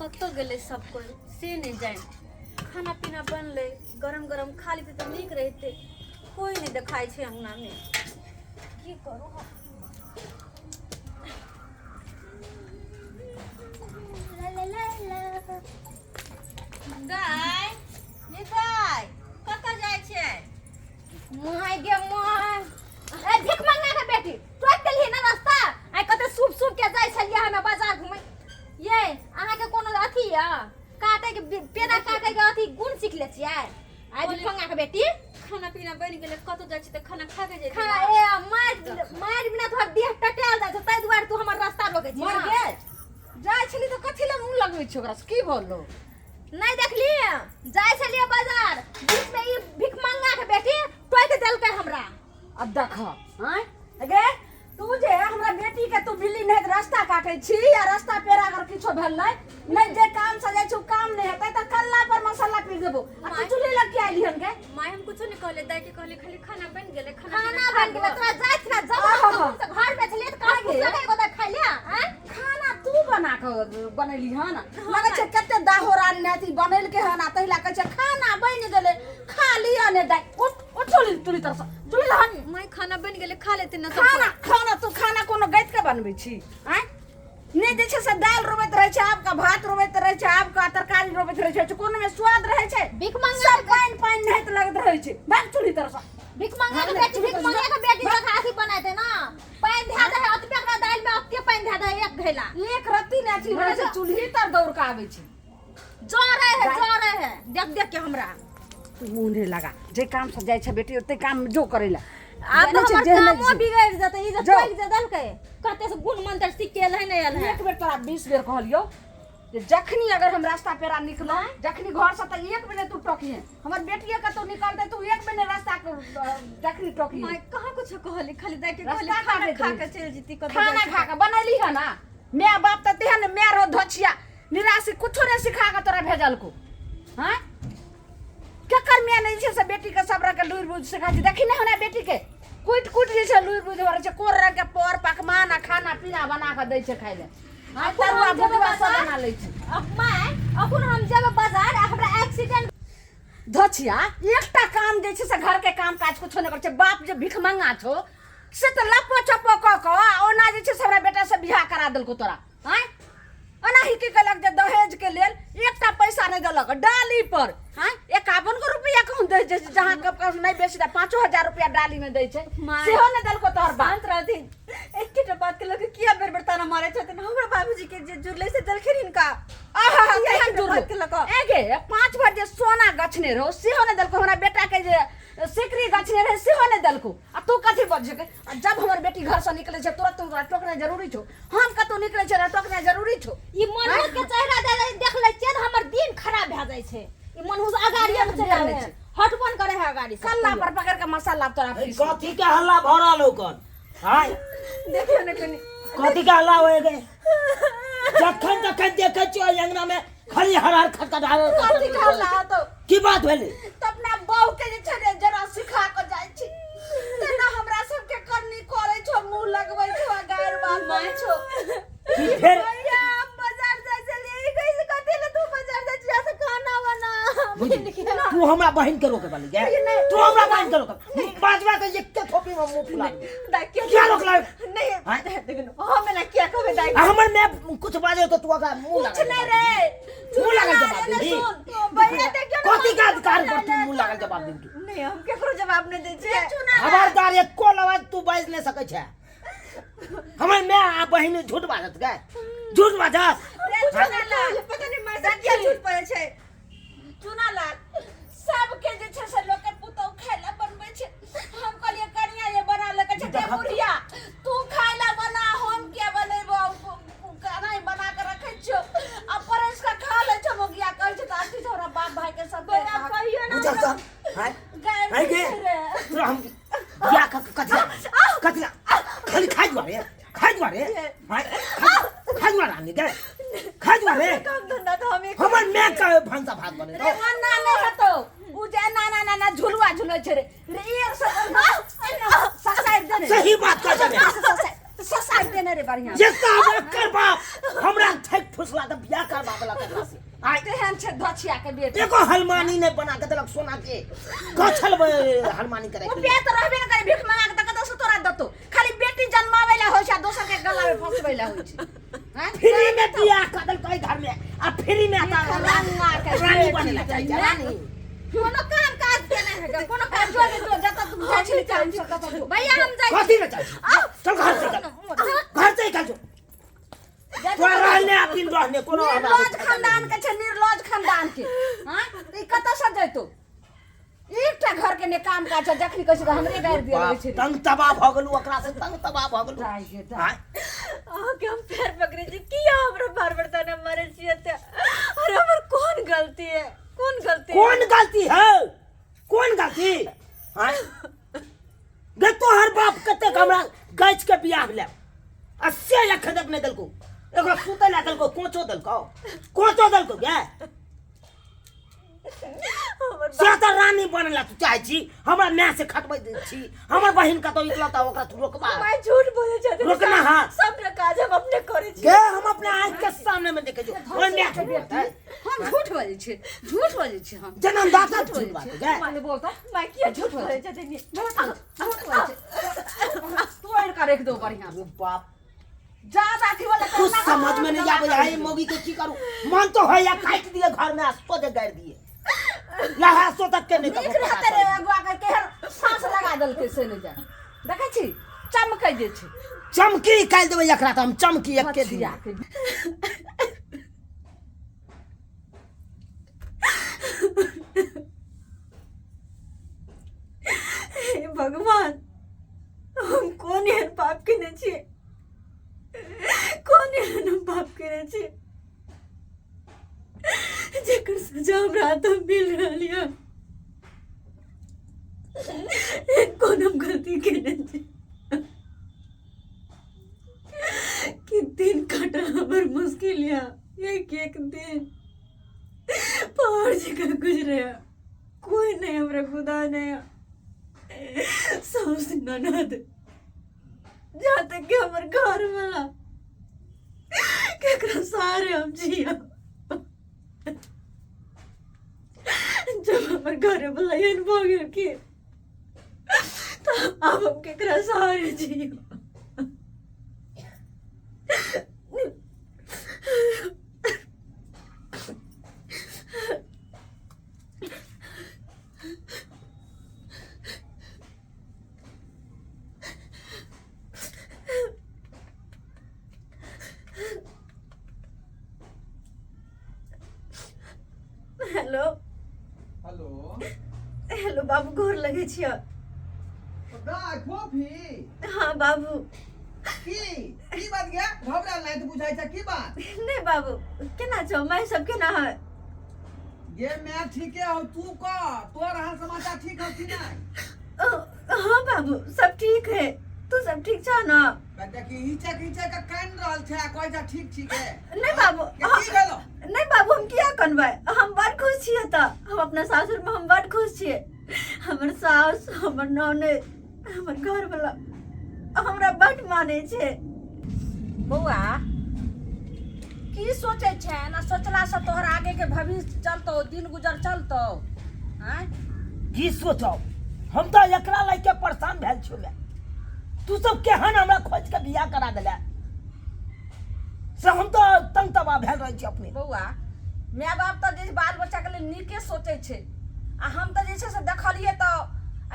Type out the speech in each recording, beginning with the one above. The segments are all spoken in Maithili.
कतऽ गेलै सब कोइ से नहि जानि। खाना पीना बनलै, गरम गरम खा लेतै तऽ नीक रहितै। कोइ नहि देखाइ छै अङ्गनामे। की करू हम? ला ला ला ला। दाइ, ये दाइ, कतऽ जाइ छियै? My गे my, ए भीख मंगा के बेटी टोक देलही ना रास्ता। आइ कते सूप सूप के जाइ छलियै हमे बाजार घुमै। ये अहाँके कोनो अथी यऽ काटे के पेड़ा काटे के अथी गुण सीख ले छियै? आइ भीख मंगा के बेटी। खाना पीना बनि गेलै, कतऽ जाइ छी तऽ खाना खा के जेतै। खाना ए मार मार बिना तोहर देह टटायल जाइ छौ, ताहि दुआरे तू हमर रास्ता रोकै छी। मर गे, जाइ छली तऽ कथी लए मुँह लगबै छी ओकरा से? की बोलो नहीं देखली, जाइ छलियै बाजार, बीच में ई भिखमंगा के बेटी टोक देलकै हमरा। अब देख आँय गे, तू जे हमरा बेटी के तू बिल्ली नहीं रास्ता काटे छी या रास्ता पेरा अगर किछो भेल नहीं नहीं जे काम से जाइ छी उ काम नहीं हेतै त कल्ला पर मसाला पीस देबो। आ तू चूल्ही लग के आइली हन गे? माय, हम कुछो नहीं कहले, दाई के कहले खाली खाना बन गेलै, खाना खाना बन गेलै। तोरा जाइत ना जब हम कखन से घर में छलियै त कहाँ गे? कुछ एगो खाइ ले आँय? खाना तू बना के बनैली हन? लगै छै कते दाहो रानी नहीं बनेलके हन, आ तहिला कहै छै खाना बनि गेलै खा लिअ ने। दाई उठ उठ चुली चुली तरफ चुली हन। माय, खाना बन गेलै, खा लेते ना सब। खाना खाना तू खाना कोनो गैत के बनबै छी आँय? नहि जे छै से दालि रोपैत रहै छै आबके, भात रोपैत रहै छै आबके, तरकारी रोपैत रहै छै, कोनो मे स्वाद रहै छै? भीख मंगा सब पानि पानि नाहित लगैत रहै छै। भाग चुली तरफ से। भीख मंगा के बेटी, भीख मंगा के बेटी जखा अथी बनाते ना, पानि धए दे है ओतबे, ओकरा दालि में ओते पानि धए दे है एक घैला। एक रत्ती नहि अथी रहै छै, चूल्ही तर दौड़ के आबै छै। जरे है, जरे है देख देख के हमरा। तू मुँह नहि लगा, जे काम से जाइ छै बेटी ओते काम जो करै लए। आब जानै तऽ छै, हमर जेहने कामो छै। बिगड़ि जेतै ई जे जो। टोकि जे देलकै। कते से गुण मंत्र सीख के एल है नहि एल है। एक बेर तोरा 20 बेर कहलियौ जे जखनी अगर हम रास्ता पेरा निकलौ, जखनी घर से, तऽ एक बेर तू टोकिहे। हमर बेटिए कतौ निकलतै तू एक बेर रास्ता के जखनी टोकिहे। माय, कहाँ कुछो कहली, खाली दाई के कहली रास्ता खाना काटैत खा रहै के छै। चलि जेती कतौ खाना जाइ छी। खा के बनैली है ना? माय बाप तऽ तेहन माय रहो धोछिया निराशी, कुछो नहीं सिखा के तोरा भेजलको। हाँ, केकर माय नहीं छै से बेटी के सब रंग के लुरि बुझि सिखा छै? देखी नहीं होना बेटी के कुटि कुटि जे छै लुरि बुझि भरै छै, कोर रंग के पर पकवान आ खाना पीना बना के दै छै खाइ लए। हाँ, अखन तरुआ हम जेबै भुजवा सब बाजार। बना लै छै। माय, अखन हम जेबै बाजार आ हमरा एक्सीडेंट। धोछिया, एकटा काम जे छै से घर के काम काज कुछो नहि करै छै। बाप जे भिखमंगा छौ से तऽ लपो चपो कऽ कऽ आ ओना जे छै से हमरा बेटा से बियाह करा देलको तोरा। आँय, ओनाही की केलक जे दहेज के लेल एकटा पैसा नहि देलक डाली पर। आँय, 51 गो रुपया कहूँ दै छै, जहाँ कब कब नहि बेसी तऽ 5000 रुपया डाली में दै छै, माय। सेहो नहि देलको तोहर बाप। शांत रहथिन, एकेटा बात के लऽ के किया बेर बेर ताना मारै छथिन? हमरा बाबूजी के जे जुड़लै से देलखिन हिनका। आहा, किया केहन एकेटा जुड़लो? बात के लऽ कऽ? ए गे, 5 भर जे सोना गछने रहो सेहो नहि देलको, हमरा बेटा के जे सिकरी गछने रहे सेहो नहि देलको, आ तू कथी बजै? आ जब हमर बेटी घर से निकले छै तुरंत ओकरा टोकनाइ जरूरी छौ? हम कतौ निकले छै टोकनाइ जरूरी छौ? ई मनहूस के चेहरा दे देख लै छियै तऽ हमर दिन खराब भए जाइ छै। ई मनहूस अगाड़िए मे चलि आबै है, हटबो नहि करै है अगाड़ी से। कल्ला पर पकड़ के मसाला तोरा ए, पीस। कथी के हल्ला भऽ रहल हो कन? आय देखियौ ने कनि। कथी के हल्ला होए गे? जखन जखन देखै छियै ओहि अंगना में खाली हर हर खटखटा। कथी के हल्ला होतौ? की बात भेलै? तऽ अपना बहू के जे छै ने जरा सिखा के जाइ छी, तेना हमरा सबके करनी करै छौ, मुँह लगबै छौ आ गारि बात दै छौ। की फेर? भैया, हम बाजार जाइ छलियै, ई कहै छै कथी ले तू बाजार जाइ छियै से खाना बना। बुझी, तू हमरा बहिन के रोके वाली गे? तू हमरा बहिन के रोके बाजवा के एक के थोपी में मुंह फुला देबो। दाइ, किया किया रोकला? नहीं। आँय? देखियौ, हम एना किया कहबै दाइ? आ हमर मैं कुछ बाजे तो तू ओकरा मुंह कुछ लगा नहीं रे। मुंह लगल जवाब देबही? भैया, देखियौ ने। कथी के अधिकार पर तू मुंह लगल जवाब देबही तू? नहीं, हम केकरो जवाब नहीं दै छियै। खबरदार, एको आवाज तू बाजि नहि सकै छै। हमर माय आ बहिन झूठ बाजत गे? झूठ बाजत? कुछो नहि कहलियै, पता नहीं माय से किया झूठ पड़ै छै। चुना लाल, सबके जे छै से लोक के पुतहु खाय ला बनबै छै। हम कहलियै कनिया ये बना ले, कहै छै गे बुढ़िया तू खाय ला बना, हम किया बनेबो? केना बना के रखै छियौ आ परसि के खा लै छौ। मोगिया कहै छै तऽ अथी छै हमरा बाप भाई के सब। भैया, कहियो ना। बुझल तऽ हाय गारि हाय गे। दै छै रे। तोरा हम बियाह कऽ के कथी ला कथी ला? खाली खाइ दुआरे, खाइ दुआरे, हाय, खाइ दुआरे आनी गे, खाइ दुआरे। काम धंधा तऽ हम एक हमर माय के भनसा भात बने रे ओना नहि हेतौ, उ जे एना एना एना एना झुलुआ झुलै छै रे, रे एक से ससारि दे रे। सही बात कहै छै। ससारि दे। देने रे बढ़िया ये साहब एकर बाप हमरा ठेक फुसला के बियाह करबा देलक एकरा से। आय तेहन छै धछिया के बेटी एगो हलमानी नहि बना के देलक सोना के गछल हलमानी करे ओ बियाह तऽ रहबे ने करे भीख मंगा के तऽ कतौ से तोरा देतौ खाली बेटी जन्माबै ला होइ छै आ दोसर के गला में फंसबै ला होइ छै हैं? फ्री में बियाह कर देलकै घर में आ फ्री में आता रंगा के रानी बेटी बने ला चाहे ने। रानी कोनो काम काज के नहीं है कोनो आ काम जो जो जतऽ तू जाइ छी काम से ततऽ जो। भैया हम जाइ कथी ले चाहे चल घर से चल घर से निकल जो तोरा रहने आ दिन रहने कोनो हमरा निर्लज खानदान के छै निर्लज खानदान के हाँ तऽ ई कतऽ से जैतौ एकटा घर के ने काम काज छै जखनी कहै छै तऽ हमरे गारि दिअ लगै छै तंग तबाह भऽ गेलू ओकरा से तंग तबाह भऽ गेलू दाइ गे दाइ। आँय? अहाँके हम पैर पकड़ै छी किया हमरा बार बार ताना मारै छी एते अरे हमर कोन गलती है कोन गलती है? कोन गलती है कोन गलती आँय? गे तोहर बाप कतेक हमरा गैछ के बियाह भेलै आ से एखन तक नहि देलकौ एकरा सुतै लए देलकौ कोचो देलकौ कोचो देलकौ गे हमर से तऽ रानी बनै लए तू चाहै छी हमरा माय से खटबै दै छी हमर बहिन कतौ इकलौता ओकरा तू रोकबा माय झूठ बोले छथिन रोकना हाँ। सबटा काज हम अपने करै छी गे हम अपने आँख के सामने में देखे छी ओहि माय के बेटी हम झूठ बजै छियै झूठ बजै छियै हम जन्मदाता झूठ बात गे माने बोल तऽ माय किया झूठ बोले छथिन झूठ बजै छै तोड़ि कऽ राखि दौ बढ़िआँ अरे बाप ज्यादा अथी वाला कुछ समझ में नहीं आवे है मौगी के की करू मन तो है या काट दिए घर में आ सोझे गाड़ दिए लहा सो तक के नहीं नीक रहते रे अगुआ के केहन सांस लगा देलकै से नहि जाय देखै छी चमकै जे छै चमकी निकालि देबै एकरा तऽ हम चमकी एके दिन बचिया के। हे भगवान हम कोन एहन पाप केने छियै कोन एहन हम पाप केने छियै जेकर सजा हमरा हाथमे मिल रहल यऽ एहन कोन हम गलती केने छी कि दिन काटल हमर मुश्किल यऽ एक एक दिन पहाड़ जकाँ गुजरे कोई नहीं हमरा खुदा नहीं साउस ननद जहाँ तक कि हमर घर वाला केकरा सहारे हम जिया जब हमर घर वाला एहन भऽ गेल कि तऽ आब हम केकरा सहारे जिया हेलो हेलो हेलो बाबू गोर लगै छियै दाय फोफी हाँ बाबू की की बात गया घबरा नहीं तो बुझाई छ की बात नहीं बाबू केना छौ माय सब केना है गे मैं ठीके हो तू कह तोर हाल समाचार ठीक हो कि नहीं हाँ बाबू सब ठीक है तू सब ठीक छौ ना देखी हिचक हिचक के कान रहल छै आ कहै छै ठीक ठीक है नहीं बाबू के की भेलो नहीं बाबू हम किया कनबै हम बड़ खुश छियै तऽ हम अपना सासुर में हम बड़ खुश छियै हमर सास हमर ननद हमर घर वाला हमरा बड़ मानै छै बौआ की सोचै छै ना सोचला से तोहर आगे के भविष्य चलतौ दिन गुजर चलतौ आँय की सोचब हम तऽ एकरा लए के परेशान भेल छियौ माय तू सब केहन हमरा खोज के बियाह करा देला से हम तऽ तंग तबाह भेल रहै छी अपने बौआ माय बाप तऽ जे बाल बच्चाके लेल नीके सोचै छै आ हम तऽ जे छै से देखलियै तऽ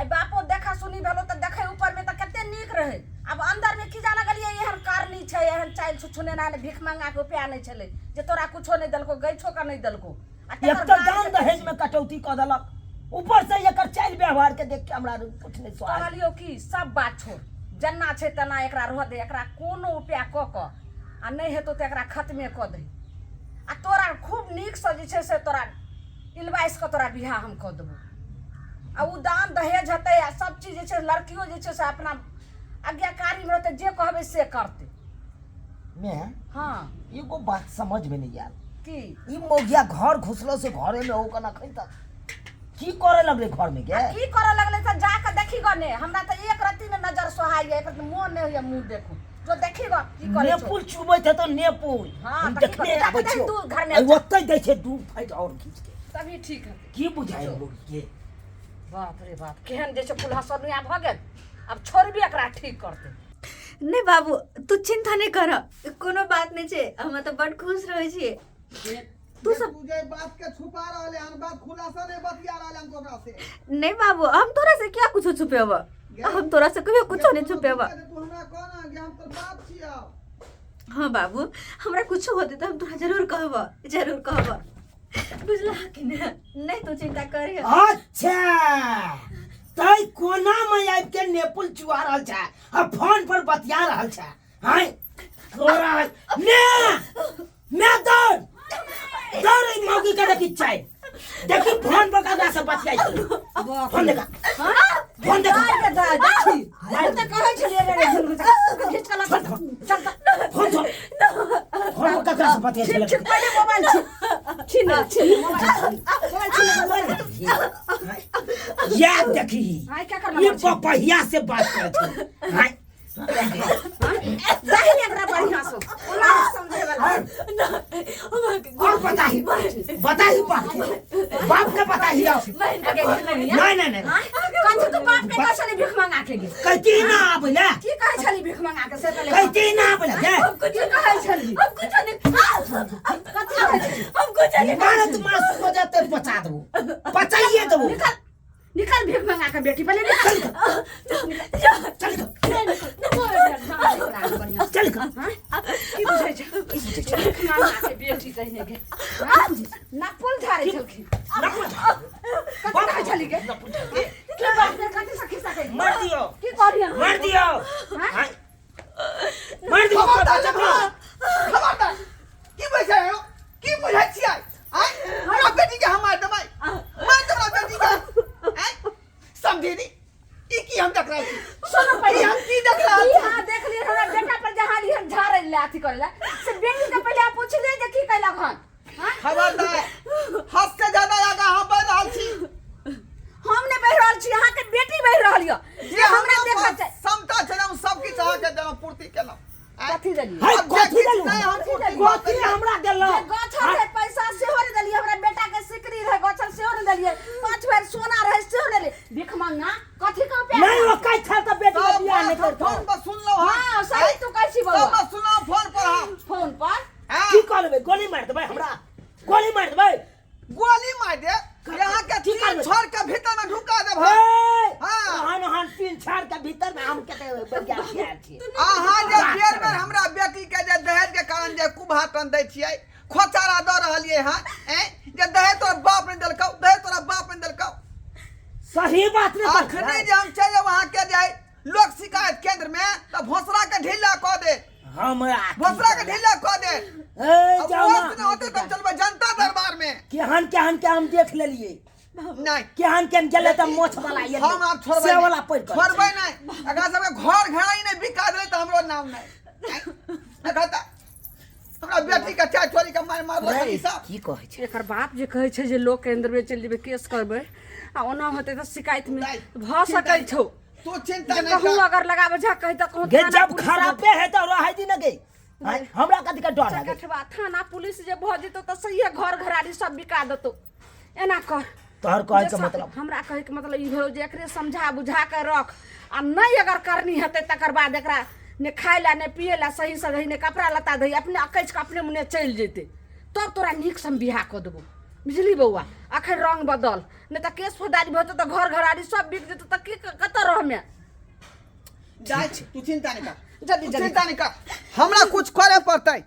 आइ बापो देखा सुनी भेलो तऽ देखै ऊपरमे तऽ कते नीक रहै आब अन्दरमे की जाने गेलियै एहन कारनी छै एहन चालि छुछुनेना नहि भीख मंगा के उपाय नहि छलै जे तोरा कुछो नहि देलको गैछो के नहि देलको आ एक तकर तऽ बाद दान देखै दहेज में कटौती कऽ देलक ऊपर से एकर चालि व्यवहार के देख के हमरा कुछ नहि सोहाय कहलियौ कि सब बात छोड़ जेना छै तेना एकरा रह दे एकरा कोनो उपाय कऽ कऽ आ नहि हेतौ तऽ एकरा खत्मे कऽ दही आ तोरा खूब नीकसँ जे छै से तोरा इलबाइस कऽ तोरा बियाह हम कऽ देबौ आ ओ दान दहेज हेतै आ सब चीज जे छै लड़कियो जे छै से अपना आज्ञाकारीमे रहतै जे कहबै से करतै मैं हँ एगो बात समझ में नहीं आयल की ई मौगिया घर घुसलो से घरे में हो कना अखन तक की करे लगले घर में के की करऽ लगलै तऽ जाकऽ देखी गने हमरा तऽ एक रत्ती ने नजर सोहाइए एक रत्ती मोन नहि होइए मुँह देखू जो देखी गो की करे छौ। नेपुल चुबैत हेतौ नेपुल। हाँ, हम तऽ की देखने करबै? आबै जा कऽ छियौ। दही तू घरमे आ जा। ओतै दै छै दू फाइट आओर घीच के। तभी ठीक हेतै। की बुझाइ मुर्गी के? बाप रे बाप, केहन जे छै कुल्हा भऽ गेल। आब छोड़बी एकरा ठीक करतै। नहि बाबू, तू चिंता नहि कर, कोनो बात नहि छै, हम तऽ बड खुश रहै छियै। तू सब तू जे बात के छुपा रहले हन, बात खुलासा नहीं बतिया रहले हन तोरा से। नहीं बाबू, हम तोरा से क्या कुछो छुपेब? हम तोरा से कहियो कुछो नहीं छुपेब। तू हमरा कह ना कि हम तोर बाप छियौ। हाँ बाबू, हमरा कुछो होते तो हम तोरा जरूर कहब, जरूर कहब, बुझला कि नहीं? नहीं तू चिंता कर। अच्छा, तै कोना में आबि के नेपुल चुआ रहल छै आ फोन पर बतिया रहल छै? हाय तोरा ने ने दौड़ दौड़, ई मौगी के देखी चाय देखी फोन पर ककरा से बतियाई छै। फोन देखा, फोन देखा। दाइ दाइ देखी, हम तऽ कहै छलियै रे रे झुनझुन, घीच कऽ लऽ चल चल तऽ। फोन छोड़, फोन पर ककरा से बतियाई ठीक छै? ठीक, पहिले मोबाइल छीन छीन छीन मोबाइल मोबाइल छीन मोबाइल। या देखी हाय, क्या करना ये पड़ै छै? पपहिया से बात करे छै। हाय दाही एकरा बढ़िआँ से ओना समझे वाला। और बताही, बताही बाप के, बाप के बताही आओ। नहीं नहीं नहीं। कथी तू बाप के कहै छली भीख मंगा के गे? कहती ना आबै ले। की कहै छली भीख मंगा के से पहिले कहती ना आबै ले गे। की कहै छली? हम कुछो नहीं, कथी कहै छली? हम कुछो नहीं। मारे तू मार हो जाते, बचा देबो, बचाइए देबो। निकल निकल भीख मंगा के बेटी, पहिले निकल। चल चल। की बुझै छै भीख मंगा के बेटी कहने के? नपुल झाड़ै छलखिन। कथी कहै छली गे? की बात रे, कथी से खिस्सा कहि मार दियो। की कहलियै? मार दियो। हाँ? मार दियो। खबरदार, बचा खबरदार, की बुझै हो? की बुझै छियै आँय? हमरा बेटी के हम मार देबै? मार देबै हमरा बेटी के आँय? समझेनी ई की हम देख रहल छी? सुनो ई पहिले हम की देख रहल ई छी? हाँ देख लिए, हमरा बेटा पर जहाँ लिए हम झाड़ै ले अथी करै ले से बेटी के पहिले आप पूछलियै जे की कैलक हन? हाँ? खबरदार, हद से ज्यादा आगा हम बढ़ रहल छी। हम नहि बढ़ि रहल छी, अहाँके बेटी बढ़ि रहल यऽ जे जे हमरा हमरा देखऽ पास चाही। क्षमता छलै हम सब किछु अहाँके देलहुँ, पूर्ति केलहुँ आँय? कथी देलियै? हाय अब जे कथी किछु देलू? नहि हम पूर्ति कथी हमरा देलौ? जे गछल रहे पैसा सेहो नहि देलियै, हमरा बेटा के सिकरी रहे गछल सेहो नहि देलियै, 5 भरि सोना रहे सेहो नहि देलियै। भीख मंगा कथी के प्यार? नहीं वो कई छल त बेटी के सब बियाह नहीं बात हम करतो। फोन पर सुनलहुँ हन। हाँ सही तू कहै छी सब बौआ। बात सुनलहुँ फोन पर हम। फोन पर हाँ। की करबै? गोली मार देबै हमरा, गोली मार देबै। गोली मार दे यहाँ के, की तीन करबै? छोड़ के भीतर में ढुका देब हम। ए, हाँ। ओहन ओहन तीन छाड़ के भीतर में हम कते बगिया आयल छी। अहाँ जे बेर बेर हमरा बेटी के जे दहेज के कारण जे कुभाटन दै छियै, खोचारा दऽ रहलियै हँ, ऐं जे दहेज तोरा बाप नहि देलकौ, दहेज तोरा बाप नहि देलकौ। सही बात नहीं अखने जे हम चलि जायब अहाँके जे लोक शिकायत केंद्र में तऽ भोसड़ा के ढीला कऽ देत। हमरा भोसड़ा के ढीला कऽ देत। ए अब जाओ ओहो ना। से नहि होतै तब चलबै जनता दरबार में। केहन केहन के हम देख लेलिए। नहि। केहन केहन गेलै तऽ मोछ वाला एलै। हम आब छोड़बै से नहि। वाला पढ़ि कऽ छोड़बै नहि। एकरा सबके घर घराई नहि बिका देलै तऽ हमरो नाम नहि। एकरा तऽ हमरा बेटी के चाय चोरी के मारि मारलक ई सब। की कहै छै एकर बाप जे कहै छै जे लोक केंद्र में चलि जेबै, केस करबै आ ओना होतै तऽ शिकायत में नहि, भऽ सकै छौ। तू चिंता जे नहि कहूँ कर। अगर लगाबै जा कही तऽ कहूँ गे थाना जब पुलिस खराबे है तऽ रहै दी न गे। आँय, हमरा कथी के डर है गे? चकठवा थाना पुलिस जे भऽ जेतौ तऽ सहिए घर घरारी सब बिका देतौ। एना कर। तोहर कहै के जे मतलब? हमरा कहै के मतलब ई भेल जे एकरे समझा बुझा के रख आ नहि अगर करनी हेतै तकर बाद एकरा ने खाय ला ने पिए ला सही से दही ने कपड़ा लत्ता दही, अपने अकैछ के अपने मुने चलि जेतै तब तोरा नीक से हम बियाह कऽ देबौ। बुझली बौआ? अखन रंग बदल, नहि तऽ केस फौजदारी भऽ जेतौ तऽ घर घरारी सब बिक जेतौ तऽ की कतऽ रहमे? जाय तू चिंता नहि कर। जल्दी तू जल्दी चिंता नहि कर, हमरा कुछ करे पड़तै।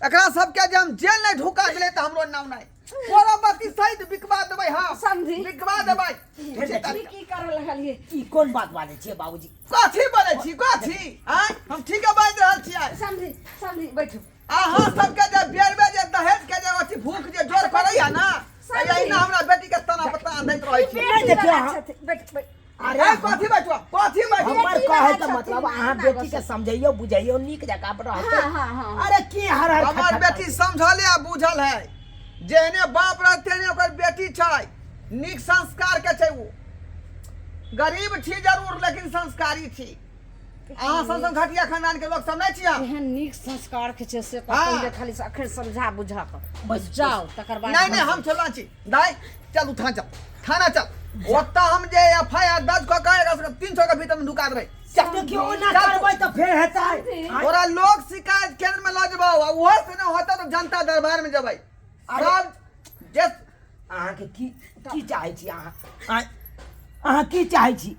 एकरा सबके जे हम जेल नहि ढुका देलै तऽ हमरो नाम नहि। कोरोबती सहित बिकवा देबै हम। समझी। बिकवा देबै, तू चिंता नहि ई की करऽ लगलियै? ई कोन बात बाजै छियै बाबूजी? कर। कथी बोलै छी कथी? आँय, हम ठीके बाजि रहल छियै। समझी समझी बैठू। अहाँ सबके जे बेर बेर जे दहेज के जे अथी भूख जे जोर करैया ना, समझी। यही ना हमरा बेटी के तना पता दैत रहै छी। नहि देखियौ अहाँ। बैठ बैठ। अरे ए, कथी बैठुआ, कथी बैठुआ? हमर बेटी कहै वाला के छथिन, मतलब अहाँ ना बेटी के समझैयौ बुझैयौ नीक जकाँ पर रहतै। हाँ, हाँ, हाँ। अरे की हर हर हमर खट-खट बेटी समझल आ बुझल है, जेहने बाप रहत तेहने ओकर बेटी छै। नीक संस्कार के छै। ओ गरीब छी जरूर लेकिन संस्कारी छी। अहाँ सन सन घटिया खानदान के लोक सब नहि छियै हम। एहन नीक संस्कार के छै से हाँ। पहिले खाली से अखन समझा बुझा कऽ बस जाओ तकर बाद नहीं नहीं हम छोड़ना छी दाई चल तू थाना चल थाना चल ओतऽ हम जे एफ I R दर्ज कऽ के 300 के भीतर में ढुका देबै चल देखियौ ओना चल तू। करबै तऽ फेर हेतै आँय? तोरा लोक शिकायत केंद्र में लऽ जेबौ आ ओहो से नहि होतौ तऽ जनता दरबार में जेबै सब जे अहाँके की की चाहै छी अहाँ आँय? अहाँ की चाहै छी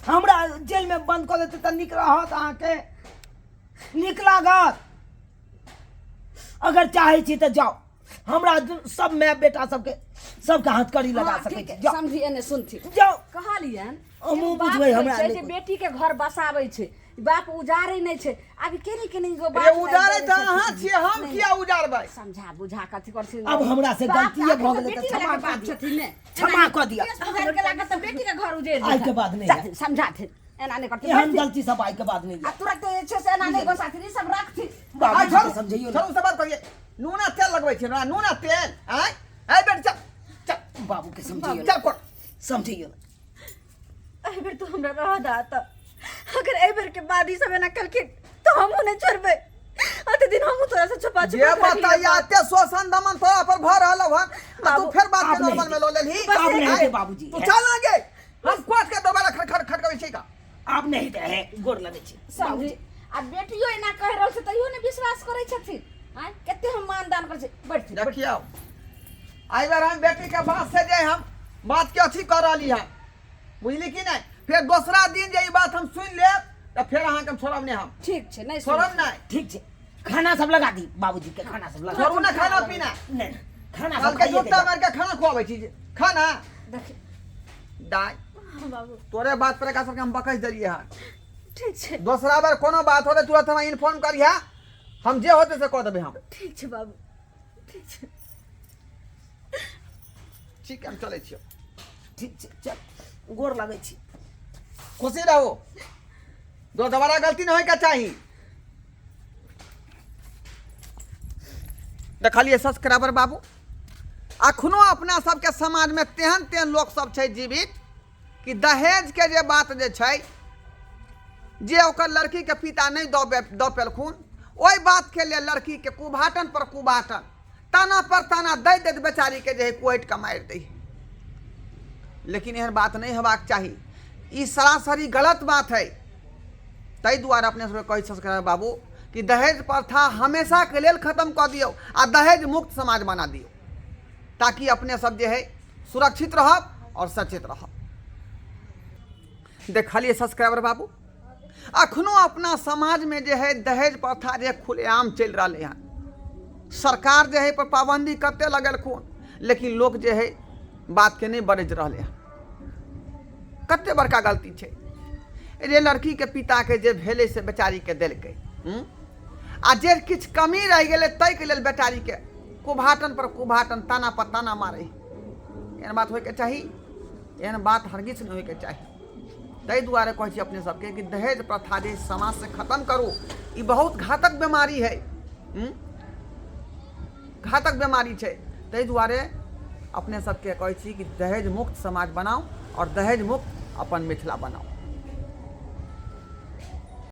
हमरा जेलमे बंद कऽ देतै तऽ नीक रहत अहाँके नीक लागत अगर चाहै छी तऽ जाउ हमरा सब माय बेटा सबके सबके हथकड़ी लगा हाँ, सकै ठीक छी है, जाउ समझी एने सुनथी जाउ कहलियन हमहूँ एगो बाप बुझबै, होइ हमरा छै नहि जे कोइ- बेटी के घर बसाबै छै बाप उजाड़ै नहि छै आब केनी केनी गो रे बाप उजाड़ै तऽ अहाँ छियै हम किया उजाड़बै समझा बुझा कऽ अथी करथिन अब हमरा से बाप गलतीये भऽ आखिर गेलै तऽ बेटी क्षमा वाला के कऽ बाप दिअ। छथिन ने क्षमा कऽ दिअ। केस पकड़ि के लागत तऽ बेटी के घर उजैड़ आइ के बाद नहि जाथिन समझाथिन एना नहि करथिन एहन बैठथिन। गलती सब आइ के बाद नहि आ तुरंत जे छै से एना नहि गोसाथिन ई सब रखथिन आ बाबूजी छोड़ू के समझैयौ ने छोड़ू सब बात करियै नूना तेल लगबै छियै हमरा नूना तेल आँय आइ बेटी चल चल बाबू के समझैयौ ने चल कोट समझैयौ ने एहि बेर तो हमरा रह दा तऽ अगर एहि बेर के बाद ई सब एना कलखिन तो हमहूँ नहि छोड़बै अते दिन हमहूँ तोरा से छुपा जे छुपा के रखलियै बताइया बात। एते शोषण दमन तोरा पर भऽ रहल हन आ तू बाबू, फेर बात के आब नहि नॉर्मल में लऽ लेलही आब नहि आँय? हेतै बाबूजी। तू चल आगे हम कोर्ट के दोबारा खट खट खटकबै छी का आब नहि हेतै हे गोर लगै छी समझी आ बेटियो एना कहि रहल छै तैयो नहि विश्वास करै छथिन आँय कते हम मानदान करै छी बैठथिन देखियौ एहि बेर हम बेटी के बात से जे हम बात के अथी कऽ रहली हन बुझली कि नहि फेर दोसरा दिन जे ई बात हम सुनि लेब तऽ फेर अहाँके हम छोड़ब नहि हम ठीक छै नहि छोड़ब नहि ठीक छै खाना सब लगा दी बाबूजी के खाना सब लगा छोड़ू ने खाना पीना नहि नहि, खाना सब कल के खाइए के जूता जाउ। मारि के खाना खुआबै छी जे। खाना देखी दाय हाँ, बाबू तोरे बात पर एकरा सबके हम बकस देलियै हन ठीक छै दोसरा बेर कोनो बात होतै तुरंत हमरा इन्फॉर्म करिहे हम जे होतै से कऽ देबै हम ठीक छै बाबू ठीक छै ठीक है हम चलै छियौ ठीक छै चल गोर लगै छी खुशी रहू दो दोबारा गलती नहि होइके चाही देखलियै सब्सक्राइबर बाबू अखनो अपना सबके समाजमे तेहन तेहन लोक सब छै जीवित कि दहेजके जे बात जे छै जे ओकर लड़कीके पिता नहि दऽ दऽ पेलखुन ओहि बातके लेल लड़कीके कुभाटन पर कुभाटन ताना पर ताना दैत दैत बेचारीके जे है कुहटि कऽ मारि दै लेकिन एहन बात नहि हेबाक चाही ई सरासरी गलत बात है ताहि दुआरे अपने सबके कहै सस्कार बाबू कि दहेज प्रथा हमेशाके लेल खत्म कऽ दियौ आ दहेज मुक्त समाज बना दियौ ताकि अपने सब जे है सुरक्षित रहब आओर सचेत रहब देखलियै सब्सक्राइबर बाबू अखनो अपना समाजमे जे है दहेज प्रथा जे खुलेआम चलि रहलै हन सरकार जे है पर पाबन्दी कते लगेलखुन लेकिन लोक जे है बातके नहि बरजि रहलै हन कते बड़का गलती छै रे लड़कीके पिताके जे भेलै से बेचारीके देलकै हूँ आ जे किछु कमी रहि गेलै ताहिके लेल बेचारीके कुभाटन पर कुभाटन ताना पर ताना मारै एहन बात होइके चाही एहन बात हरगिज नहि होइके चाही ताहि दुआरे कहै छी अपने सबके कि दहेज प्रथा जे समाजसँ खत्म करू ई बहुत घातक बीमारी है हूँ? घातक बीमारी छै ताहि दुआरे अपने सबके कहै छी कि दहेज मुक्त समाज बनाउ आओर दहेज मुक्त अपन मिथिला बनाउ।